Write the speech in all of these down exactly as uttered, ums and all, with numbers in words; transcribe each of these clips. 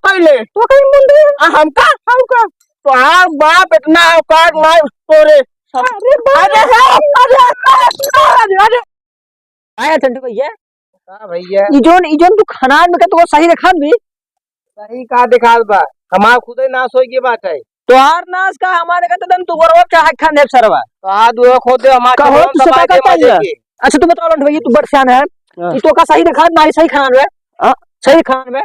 कइले। तो कहीं मुंडी? आ, हमका? हमका? तोहार बाप इतना औकात ना तोरे। अरे बाप। अरे, अरे, अरे, अरे, अरे। आया चंदू भैया। का भैया? ई जोन, ई जोन तू खनान में के तू सही देखात भी? सही का देखात बा? हमार खुदे नाश होई के बात है। तोहार नाश का, हमारे का तो दम तू गोरवा चाहे खाने सरवा। तो हाथ वो खोद दे, हमार कहो, चोरवा तू से दबाई का दे करता मजे है? के। अच्छा, तू बताओ लंड भैया, तू बड़ सियान है। हाँ। ई तो का सही देखात ना, सही खनान में। हाँ, सही खनान में।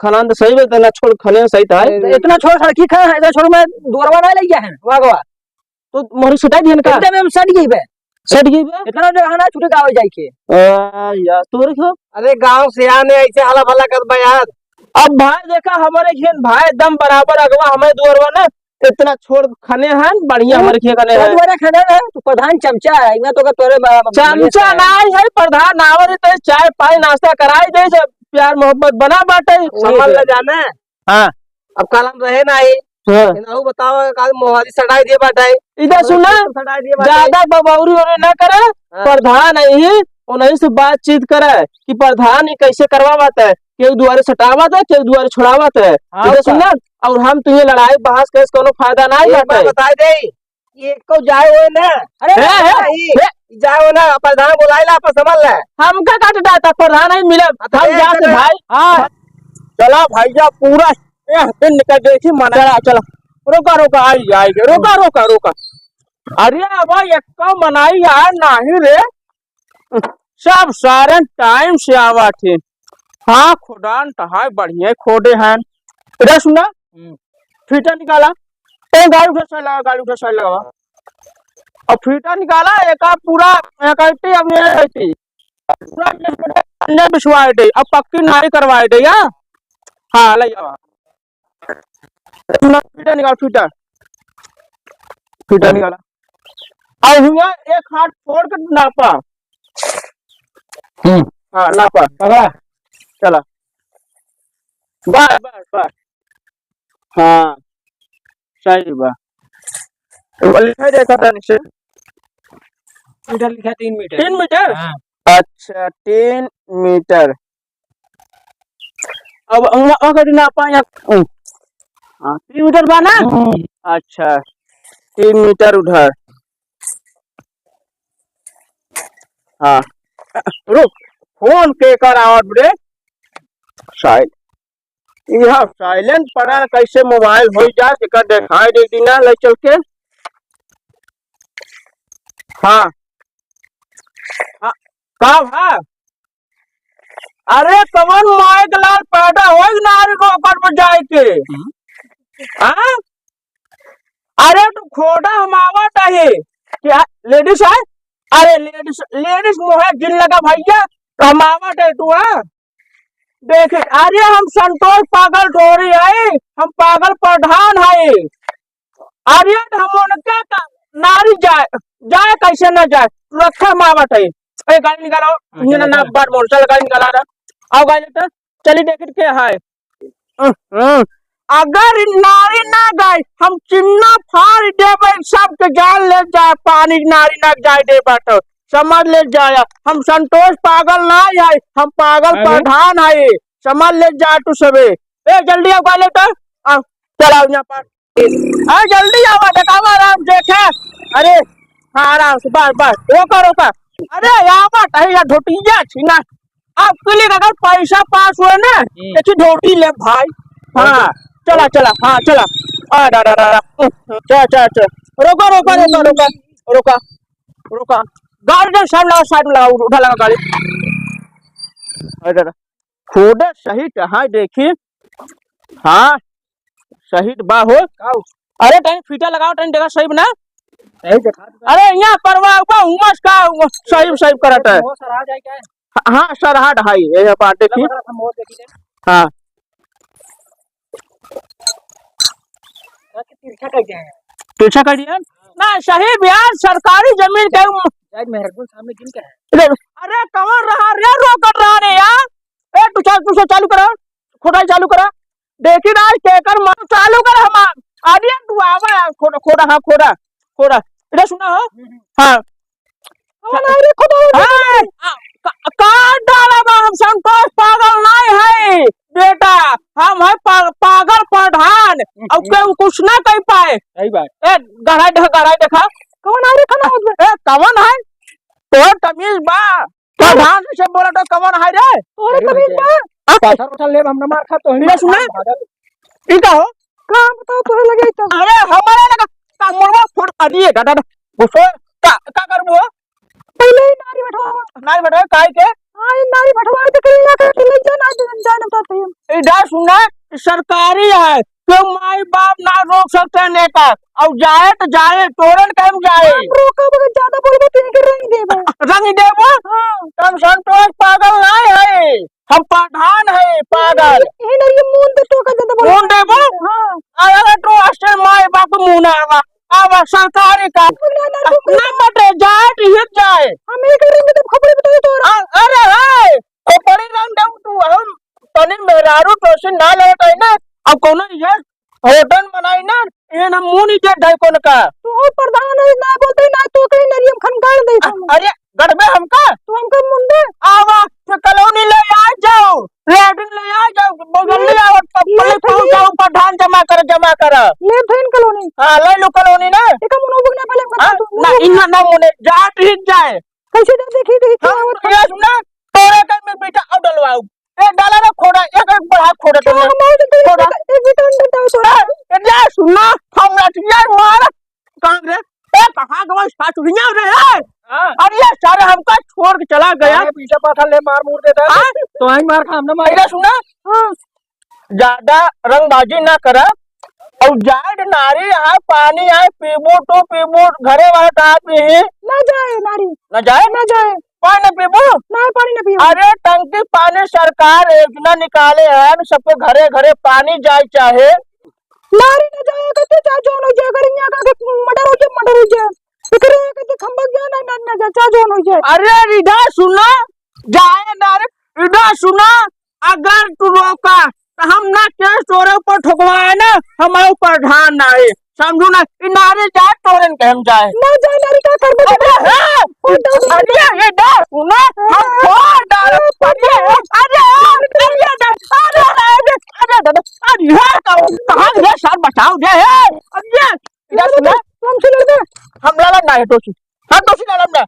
खनान तो सही में, इतना छोड़ खने सही था। अरे, इतना छोड़ सड़की खा है, इतना छोड़ में दुअरवा ना लग गया है। वाह, वाह। तो मोहरी सटाई दिहन का? एकदम हम सट गई बे। सट गई बे? इतना जो है ना, छुटे का हो जाई के। आ, यार, तोरे क्यों? अरे, गांव से आने ऐसे हला भला कर बे यार। अब भाई देखा, हमारे घेन भाई एकदम बराबर अगवा, हमें दुअरवा ना, इतना छोड़ खने हैं, बढ़िया हम्म। हमारे खेत खने तो हैं। दुअरा खने हैं, तू प्रधान चमचा है, इतना तो का तोरे बा-, बा-, चमचा बढ़िया है। नहीं है, प्रधान आवत है तो चाय पानी नाश्ता कराई दे, जब प्यार मोहब्बत बना बाटे। समझ ले जाने। हाँ। अब काल हम रहे नाही। हाँ। इनहू बताओ, काल मोहारी सटाई दिए बाटे। इधर सुना, सटाई दिए बाटे। ज्यादा बबौरी होने ना करे, हाँ। प्रधान ही उन्हीं से बातचीत करे कि प्रधान ही कैसे करवावत है, केहू दुआरे सटावत है, केहू दुआरे छोड़ावत है। हाँ, इधर का? सुना, और हम तुझे लड़ाई बहस के कोनो फायदा नहीं एक बाटे। बात बताई दे, ये को जाए होए ना। अरे, हे, हे, नहीं, हे। जाए होए ना, प्रधान बुलाए ला, अपन समझ ले। हमका काट डाटा, प्रधान ही मिले, अब हम ए, जाते चले। भाई। हाँ। चला भैया, पूरा ए, दिन निकल गई थी, मना। चला, चला। रोका, रोका, आई, आई, रोका, रोका, रोका। अरे, अब एक का मनाई यार, नहीं रे। सब सारे टाइम से आवा थे। हाँ, खोडान टहाई बढ़िया खोडे हैं। इधर सुना, हम्म। फीटा निकाला। ए, गाड़ी उठा, साइड लगा, गाड़ी उठा, साइड लगा। अब फीटा निकाला, एक आप पूरा, एक आईटी, अब ये आईटी। पूरा अन्य बिछवाए दे, अब पक्की नाई करवाए दे, या? हाँ, ले जावा। फीटा निकाल, फीटा। फीटा निकाला। अब हुआ एक हाथ फोड़ के नापा। हम्म। हाँ, नापा। पकड़ा। चला। बस, बस, बस। हाँ, सही बा। लिखा देखा था नीचे। मीटर लिखा, तीन मीटर। तीन मीटर? हाँ। अच्छा, तीन मीटर। अब वहाँ, वहाँ कति नापा यहाँ? हाँ, तीन मीटर बा ना? हम्म। अच्छा, तीन मीटर उधर। हाँ। रुक, फोन के कर आवत रे? शायद। यह साइलेंट पड़ा, कैसे मोबाइल हो जा, एकर देखाई दे दी ना, ले चल के। हाँ। हाँ, का भा? अरे, कवन माइक लाल पैदा होई नारी रोकट में जाए के? हम्म। हाँ? अरे, तू खोदा हम आवत है। क्या लेडीज है? अरे, लेडीज, लेडीज मोहे जिन लगा भैया, तो हम आवत है तू, हाँ? देखे, अरे, हम संतोष पागल थोड़ी है, हम पागल प्रधान है। अरे, तो हम उनके का नारी जाए, जाए कैसे ना जाए? रखे हम आवत है। ए, गाड़ी निकालो, अच्छा, ये ना, ना, अच्छा। बार मोटरसाइकिल गाड़ी निकाला रहा। आओ गाड़ी लेकर, चली देखित के है। हम्म। अगर ई नारी ना गई, हम चिन्ना फाड़ देबे, सबके जान ले जाए, पानी नारी ना जाए देबे तो समझ ले जाए, हम संतोष पागल ना है, हम पागल अरे। प्रधान है, समझ ले जाए तू सबे। ए, जल्दी आओ, गाड़ी लेकर आओ, चलाओ यहाँ पर। आ, जल्दी आवा, देखावा आराम से, देखे। अरे, हाँ, आराम से, बस, बस, रोका, रोका। अरे, आवा, कहीं या धोतिया छीना। आपके लिए अगर पैसा पास हुए ना, हम्म। तो धोती ले भाई। हाँ, चला, चला, हाँ, चला। आ, डा, डा, डा, डा। चला, चला, चला। रोका, रोका, रोका, रोका, रोका, रोका। गाड़ी के साइड लगा, साइड में लगा, उठा लगा गाड़ी। अरे, डा, डा। खोदा सही त है, देखी। हाँ, सही त बा हो। का हो? अरे, तनी फीता लगाओ, तनी देखा सही बा ना। सही देखा तो। अरे, यहाँ परवा बा, उमस का, सही, सही करत है। बहुत सारा आ जाए क्या है? हाँ, हाँ, सर, हाँ, ढाई, ये बात देखी। लगा, लगा, हम बहुत देखी थे। हाँ। ताकि तिरछा कर दिया है। तिरछा कर दिया? ना, सही बा यार, सरकारी जमीन के उम- शायद मेहरपुर सामने जिनका है। अरे, अरे, कौन रहा रे, रोकत रहा रे यार? ए, तू चल, तू से चालू करा, खोदाई चालू करा। देखी ना, केकर मन चालू कर हमार। अरे, तू आवा यार, खोदा, खोदा, हाँ, खोदा, खोदा। इधर सुना हो? हाँ। अरे, खुदा, हाँ, का, का डाला बा, हम संतोष पागल नहीं है, बेटा, हम है अब केहू कुछ ना कह पाए। सही बात। ए, गहराई देखा, गहराई देखा। कौन है रे खाना होत बे? ए, कौन है? तोर तमीज बा? प्रधान से बोला तो कौन है रे? तोरे अरे तमीज भैया, बा? हाँ? पत्थर उठा लेब, हम ना मार खा तो हम ये सुना? भागल। ई का हो? का बताओ तोहे लगे तो? अरे हमारे लगा का मुड़वा फोड़, अरे दादा, दादा, घुसो, का, का करबो? पहले ही नारी बैठवा। नारी बैठवा, काहे के? हाँ, ये नारी बैठवा के कहीं ना कहीं ले जाना, जाना तो सही। ई डा सुना, सरकारी है, क्यों माई बाप ना रोक सकते नेता? अब जाए तो जाए, तोरन के हम जाए। हम रोकब, अगर ज्यादा बोलबो तो इनके रंग देबो। रंग देबो? हाँ। तो हम संतोष पागल ना है, हम प्रधान है पागल। ये ना, ये मुंह पे टोका देता बोलो। मुंह देबो? हाँ। अरे तो अस्ते माई बाप मुंह ना आवा, आवा सरकारी का। ना, ना, ना। ना मटे जाए तो ये जाए। हम एक रंग देब, खपड़ी बता दे तोरा। अ-, अरे है, खपड़ी रंग देब तू, हम तनी मेहरारू तो से ना लड़त है ना। अब कौनो ये होटल बनाई ना, ये ना मुंह नीचे ढाई कोन का। तू प्रधान है, ना बोलते ना तो कहीं नरियम खनकार दे अ-, हम। अरे गड़बे हमका? तू हमका मुंडे? आवा, तो कॉलोनी ले आ जाओ, लेटरिन ले आ जाओ, बगल ले आओ, तब ये पहले तो जाओ, प्रधान जमा कर, जमा कर। ले फिर कॉलोनी। हाँ, ले लो कॉलोनी ना। एका मुनो बुक ना पहले हमका हाँ, तू ना, मुनो इन्ना ना मुने, जा ठीक जाए। कैसे जा देखी, देखी क्या हम होता है? ये सुना, तोरे कहीं में बेटा अब डलवाऊ। एक डाला ना खोड़ा, एक, एक बढ़ा खोड़ा क्या तुमने। हम और तो खोड़ा। एक, एक भी तो अंडा दो थोड़ा। हाँ, ये सुना, हम रटिया मार, कांग्रेस, ए, कहाँ गवा सासुरिया रे, ए? हाँ। अरे ये सारे हमका छोड़ के चला गया। अरे पीछे पाछा ले मार मूर देता है। हाँ? तो आई मार खा, हमने मार। पहले सुना? हाँ। ज्यादा रंगबाजी ना करा। और जाए नारी यहाँ पानी आए, पीबू तू पीबू, घरे वाला कहा पी। ना जाए नारी। ना जाए? ना जाए। पानी ना पीबू? ना, पानी ना पीबू। अरे टंकी पानी सरकार योजना निकाले हैं, सबके घरे घरे पानी जाए चाहे। नारी ना जाए कहते, चाहे जौन हो जाए, अगर यहाँ का के मर्डर हो जाए, मर्डर हो जाए। एकरे कहते खंबक जाए, ना, ना, ना जाए, चाहे जौन हो जाए। अरे रिधा सुना, जाए नारी, रिधा सुना, अगर तू रोका, तो हम ना केस तोरे ऊपर ठोकवाए ना, हमारे ऊपर ध्यान ना है, समझू ना, ई नारी जाए, तोरन के हम जाए। ना जाए, नारी का करबे अरे, करबे? हाँ, अरे, ये ना, सुना, हम हाँ। फोड़ डालो, अरे, अरे, अरे, अरे, अरे, अरे, अरे, अरे, अरे, अरे, अरे, अरे, अरे, कहाँ गया सर, बचाओ रे, अरे, इधर सुना। हमसे लड़ दे। हम लड़म ना है, दोषी। हम दोषी लड़म ना।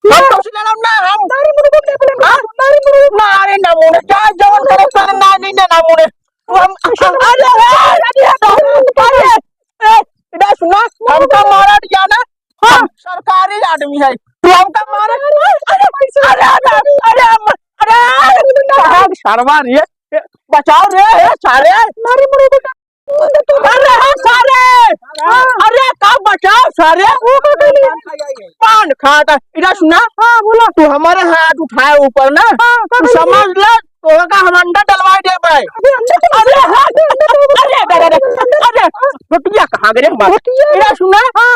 हम दोषी लड़म ना, हम। नारी मुर्गो के बोले, हाँ? नारी मुर्गो। नारी नमूने, चाहे जवन करे, करे, नारी नमूने। तू हम, अरे, अरे, अरे, अरे, ए, इधर सुना, हमका मारा दिया ना, हाँ। हम सरकारी आदमी है। तू हमका मारा, अरे, अरे, अरे, अरे, अरे, अरे, कहाँ सरवा रे? ए, बचाओ रे, ए, सारे। नारी मुर्गो। अरे हाँ सारे, हाँ। अरे का बचाओ सारे, वो का कहली? पान खाता। इधर सुना, हाँ, बोला। तू हमारे हाथ उठाए ऊपर ना, हाँ, का तू कहली? समझ ले, तोहका हम अंडा डलवाए देबे। अरे अंडा तो अरे हाँ, अंडा तो अरे, अरे, अरे, अरे, अरे, रोटिया कहाँ गए हमारे? रोटिया? इधर सुना, हाँ।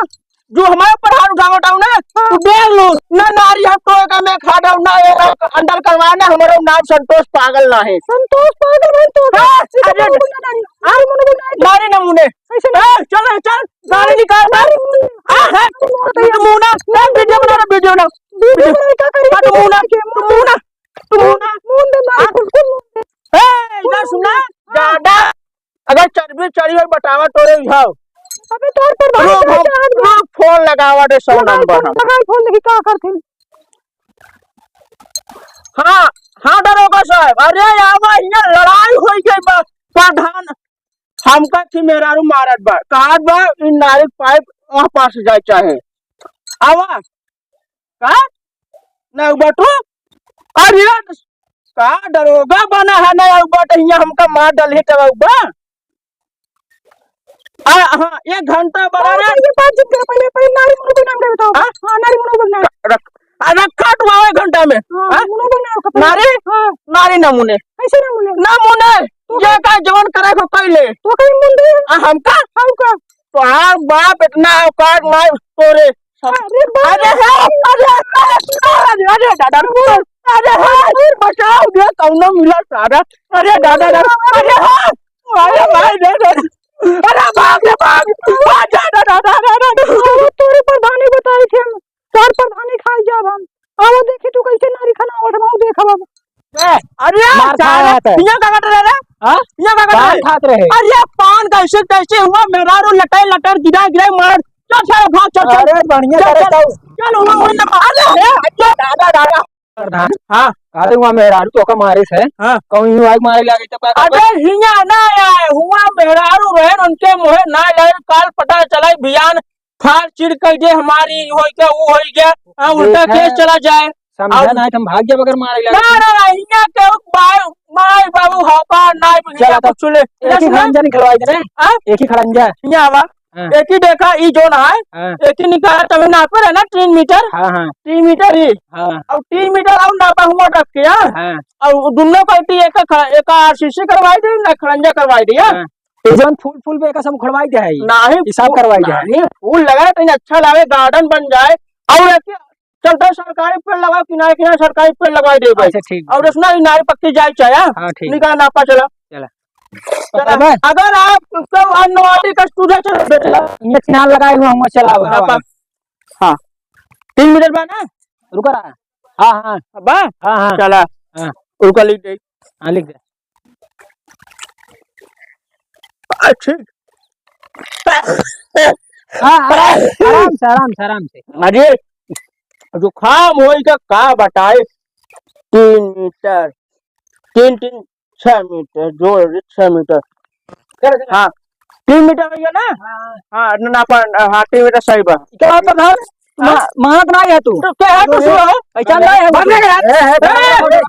जो हमारे ऊपर हाथ उठावत हूँ ना, हाँ। तू देख लो, ना नारी हम तो एक में खा डाल, ना ये अंदर करवा, ना हमारा नाम संतोष पागल ना है। संतोष पागल भाई तो हाँ, ये तो अरे, मनु बोलना नारी। हाँ? मनु बोलना है। नारी नमूने। ऐसे ना। ए, चल, चल, गाड़ी निकाल, चल। नारी नमूने। हाँ, हाँ। नमूने। तू मुंह ना, ए, वीडियो बना, वीडियो बना। वीडियो बना, क्या करेंगे? हाँ, तू मुंह ना, तू मुंह ना, तू मुंह ना। मुंह दे, नारी, हाँ? बिल्कुल मुंह दे। ए, इधर सुना, हाँ। ज्यादा अगर चर्बी चढ़ी हो, बटावा तोरे उठाओ। अबे तोर पर भाई रोग हम, चाहत बा। रोग फोन लगावा दे, सौ लगाई नंबर फोन, हम। लगाई फोन, देखी का करथिन। हाँ, हाँ, दरोगा साहब, अरे आवा, हियाँ लड़ाई होई गई बा, प्रधान, हमका थी मेहरारू मारत बा, कहत बा, इ नारी पाइप वहाँ पास जाए चाहे। आवा, का? ना उबा तू? अरे यार, का दरोगा बना है ना उबा, तो हियाँ हमका मार डाल है तब उबा? आ, हाँ, एक घंटा बना हाँ, रहा। पहले बातचीत करो, पहले, पहले नारी मुर्गो नाम का बताओ। हाँ? हाँ, नारी मुर्गो नाम। रख, रख, आ, रखा तू आवे घंटा में। हाँ, हाँ? मुर्गो नाम का पहले। नारी? हाँ। नारी नमूने। कैसे नमूने? नमूने। तो ये का जवन करे को पहले। तो कहीं मुंडे? आ, हमका? हमका। तोहार बाप इतना औकात ना तोरे। अरे बाप। अरे हे, अरे, अरे, अरे, अरे, दादा, अरे हे, बचाओ रे, कौनो मिला सारा। अरे दादा, दादा, अरे हे, अरे भाई रे, रे। अरे भाग रे, भाग। भाग जा, दादा, दादा, दादा। अरे तोरे प्रधानी बताई थे हम। तोर प्रधानी खाई जाब हम। आवा देखी तू कैसे नारी खाना आवत बा, देखब हम। ए, अरे मार सारा, खाया था। हियाँ का काट रहे रे? हाँ? हियाँ का करत रहे? पान खात रहे। अरे पान कैसे, कैसे हुआ, मेहरारू लटर, लटर गिरा, गिरा मार। चल, चल, भाग, चल, चल। अरे, बढ़िया चल, करे चल। तो। चल, हुआ, हुआ, ना, अरे, हे, अरे, दादा, दादा। प्रधान। हाँ। अरे, हुआ मेहरारू तोका मारे से। हाँ। कहूँ यूँ आग मारे लागे तो का करबे? अरे, हियाँ ना आए, हुआ मेहरारू रहे, उनके मुँहे ना लाए, काल पता चला, बियान फाड़ चीर कर दे हमारी, होई के, ऊ होई के, हाँ, उल्टा देखा, केस चला जाए। समझा और ना, हम भाग जाब अगर मारे लागे ना, तो। ना, ना, हियाँ के माई, माई बाबू हौका, ना, चला हियाँ तो। कुछ ले। एक ही इधर सुना। खड़ंजा निकलवाई दे रे। हाँ? एक ही खड़ंजा। हियाँ आवा। हाँ। एक ही देखा, ई जोन है, हाँ। एक ही निकाला, तभी नापे रहे ना, तीन मीटर। हाँ, हाँ। तीन मीटर ही। हाँ। और तीन मीटर और नापा हुआ रख के, हाँ? हाँ। और वो दोनों का एक, एक, एक आरसीसी करवाई दे, ना खड़ंजा करवाई दे, हाँ? हाँ। ये जौन फूल, फूल पे एका सब उखड़वाई दे है, नाही, हिसाब फूल, करवाई दे है। नाही, फूल लगाए तो अच्छा लागे, गार्डन बन जाए। और एक चलते सरकारी पेड़ लगाओ, किनारे, किनारे सरकारी पेड़ लगाई दे भाई। अच्छा, ठीक, और ठीक। उसमें नारी पक्की जाए चाहे, हाँ? हाँ, ठीक। निकाल नापा चला। चला। चला। पकड़ बे। अगर आप तो अनवाली का स्टूडियो चल, चला। ये किनारे लगाए हुआ हम चला हुआ। नापा। हाँ। तीन मीटर बा ना? रुका रहा। हाँ, हाँ। बा? हाँ, हाँ। चला। हाँ। रुका, लिख दे। हाँ, लिख दे। अच्छी। हाँ, आराम, आराम से, आराम से, आराम से। अरे, जुकाम होई का, का बताए? तीन मीटर, तीन, तीन, छह मीटर, जोड़ दे, छह मीटर। हाँ, तीन मीटर भैया ना? हाँ। हाँ, न, ना, पर, हाँ, तीन मीटर सही बा। क्या होता था? हाँ? मा-, मानत ना है तू। तो क्या है तू सुनो? पहचान ना है बंद कर यार। ए, ए, ए, देखा था? ए,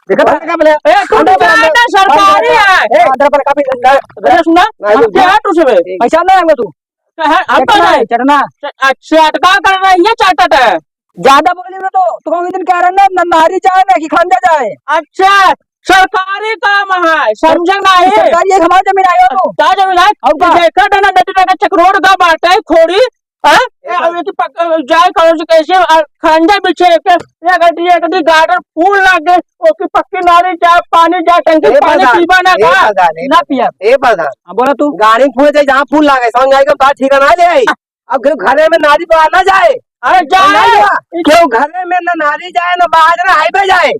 देखा था? ए, तू अंदर जाना अंदर सरकारी अंदर है। ए, अंदर पर काफी अंदर अरे सुना, नहीं, हम क्या है तू सुबह? पहचान ना है तू। तो है, हम तो चटना नहीं। है, चटना। च-, अच्छा, तो का कर रहा है? ये चाटत है। ज्यादा बोले ना तो, तो हम इधर कह रहे ना, ना नारी जाए ना कि खड़ंजा जाए। अच्छा, सरकारी काम है, समझे ना है? सरकारी एक हमारी जमीन आयो तो। का जमीन है? और का? देखा था ना, नदी का चकरोड का बाटे, खोड़ी, हाँ? ए, अब ये तो पक-, जाए कौन से कैसे, आ, खड़ंजा बिछे के, ये कर दिए, कर दिए, गार्डन फूल लाग गए, ओके पक्की नारी जाए, पानी जाए, टंकी ए पानी प्रधान, पीबा ना ए का? प्रधान, ए ना पिया। ए प्रधान। हाँ, बोला तू। गाड़ी फूल जाए, जहाँ फूल लागे, समझ आएगा, बात ठीक है ना ले आई। अब केहू घरे में नारी बाहर ना जाए। अरे जाए। ना जाए। केहू घरे में ना नारी जाए, ना बाहर, ना हाईवे जाए।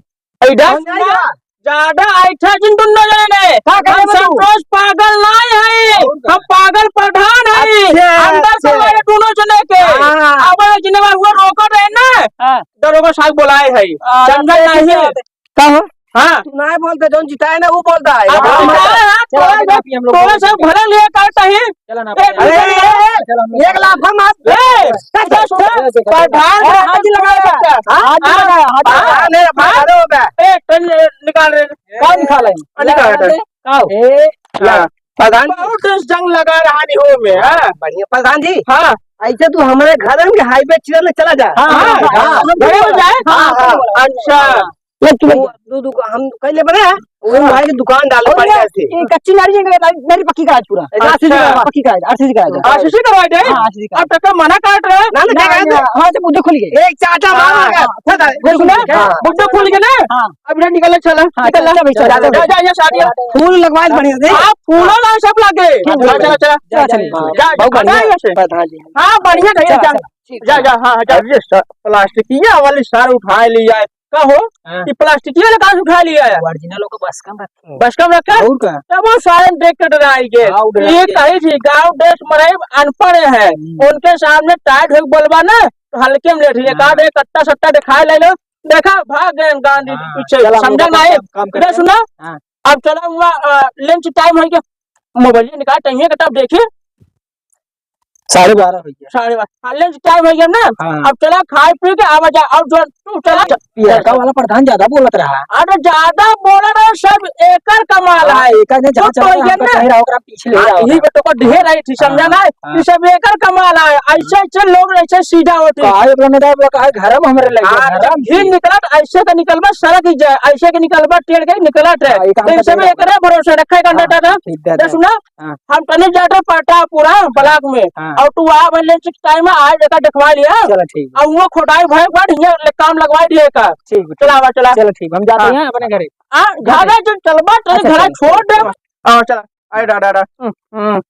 ऐडा समझ आइगा? ज्यादा ऐठा जिन दुन्नो जने ने। का करे हम बे तू? संतोष पागल नाय है। और का? हम पागल प्रधान है। अच्छा, अंदर से अच्छा। हमारे दोनों जने के। हाँ। अब जिन्हें हुआ रोको रहे ना। हाँ। दरोगा साहब बोलाए है। हाँ, समझा ठीक है, नहीं? ठीक है। का हो? हाँ। तू ना बोलते, जौन जिताए ना, वो बोलता है। अब हाँ, जिताए हैं, चलो, तोरा अभी सब, हम लोग तोरा सब भरल लिए करता ही। चलो ना, ए, अरे, चलो, ए, चलो, एक लाख हम आप ए, चलो, चलो, चलो, चलो। प्रधान ए, हाथ जी लगा, हाथ जी लगा, हाथ जी हाँ, लगा। हाँ, नहीं, अपना हाँ। घरों में। ए, पेन निकाल रहे। कौन निकाल रहे? निकाल रहे। का हो? ए, हाँ। प्रधान जी। बहुत जंग लगा रहा निहो में, हाँ। बढ़िया, प्रधान जी। हाँ। ऐसे तू हमारे घर में हाईवे चिरन चला जा। हाँ, हाँ, हाँ, हाँ। घरे में जाए? हाँ, हाँ, हाँ। अच्छा। ये तू वो दो दुकान हम कह ले बने, वो हाँ। भाई की दुकान डाले और बढ़िया ये, से। ये कच्ची नारी है, नारी, नारी पक्की का आज पूरा। अच्छा। आरसीसी का, पक्की का आज, आरसीसी का आज। आरसीसी करवा दे? हाँ, आरसीसी का। अब तक मना काट रहे? ना, ना, ना, क्या ना, कहते? हाँ, तो मुद्दे खुल गए। एक चाचा मार हाँ, हो गया। हाँ, खुद आए। खुद खुल गया। हाँ। मुद्दे खुल गए ना? हाँ। अब इधर निकल, चला, हाँ, निकल, चल, चल, चल, चल, जा, जा, जा, जा, जा, जा। फूल लगवाए बढ़िया से। हाँ, फूल वाला सब लगे। हाँ, चला, चला, चला। चला, चला। जा, जा, बहुत बढ़िया। जा, यहाँ से। प्रधान जी। हाँ, बढ़िया, बढ़िया, चला, जा। चला। ठीक जा, है। जा, हाँ, हाँ, जा। अरे, स-, प्लास्टिकिया वाली सार उठा लिया है। का हो? हाँ। कि प्लास्टिकिया वाला कहाँ से उठा लिया है? ओरिजिनल ओकर बस कम रखे। बस कम रखे? और का? तब वो सारे देख के डराई गए। हाँ, वो डराई ये गए। कही थी, गाँव देश में रहे, अनपढ़ है। हम्म। उनके सामने टाइट होके बोलबा ना, तो हल्के में लेट रही है। हाँ। कहा दे, कट्टा सट्टा दिखाए ले लो। देखा, भाग गए गांधी हाँ, पीछे। चला, हम समझा लोग नहीं? काम, काम इधर करते हैं। सुना? हाँ। अब चला हुआ, अ, लंच टाइम हो गया। मोबाइल निकाल, टाइम है, किताब देखी। साढ़े बारह हो गया। साढ़े बारह। हाँ, लंच टाइम हो गया ना। हाँ। अब चला, खाए पी के आवा जा। अब जो तू चला। पियरका वाला प्रधान ज्यादा बोलत रहा। अरे, ज्यादा बोला रहे, सब एकर कमाल हाँ, है। एकर ने जहाँ तू तो चला ये हमका ना। कहीं रहा, ओकरा पीछे ले हाँ, रहा यही होगा। पे तो को ढेर आई थी, समझा हाँ, ना? हाँ। ये सब एकर कमाल है। ऐसे, ऐसे लोग ऐसे सीधा होते हैं। काहे बोला ना, बोला, काहे घर में हमरे लगे, हाँ, घर में घी निकलत, ऐसे का निकलबा, सड़क ही जाए, ऐसे के निकलबा, टेढ़ के निकलत है। हाँ, ये काम तो कर सब देगा। एकरे भरोसे रखे, हाँ, कंडक्टर ना। ठीक दे ए, दे। सुना? हाँ। हम तनी जाते पटापुरा ब्लॉक में, हाँ। और तू आ, मैं लंच टाइम में आए, देखा, देखवा लिया। चलो, ठीक। और वो खोदाई भाई बड़ हियाँ ले काम लगवा दिए का। ठीक, ठीक। चला, आवा, चला। चलो, ठीक, हम जाते हाँ। हैं अपने घरे। आ, अच्छा। घरे जो चलबा, तनी अच्छा, घरे चलो। छोड़ दे। हाँ, चला। अरे, डा, डा, डा। हम्म, हम्म।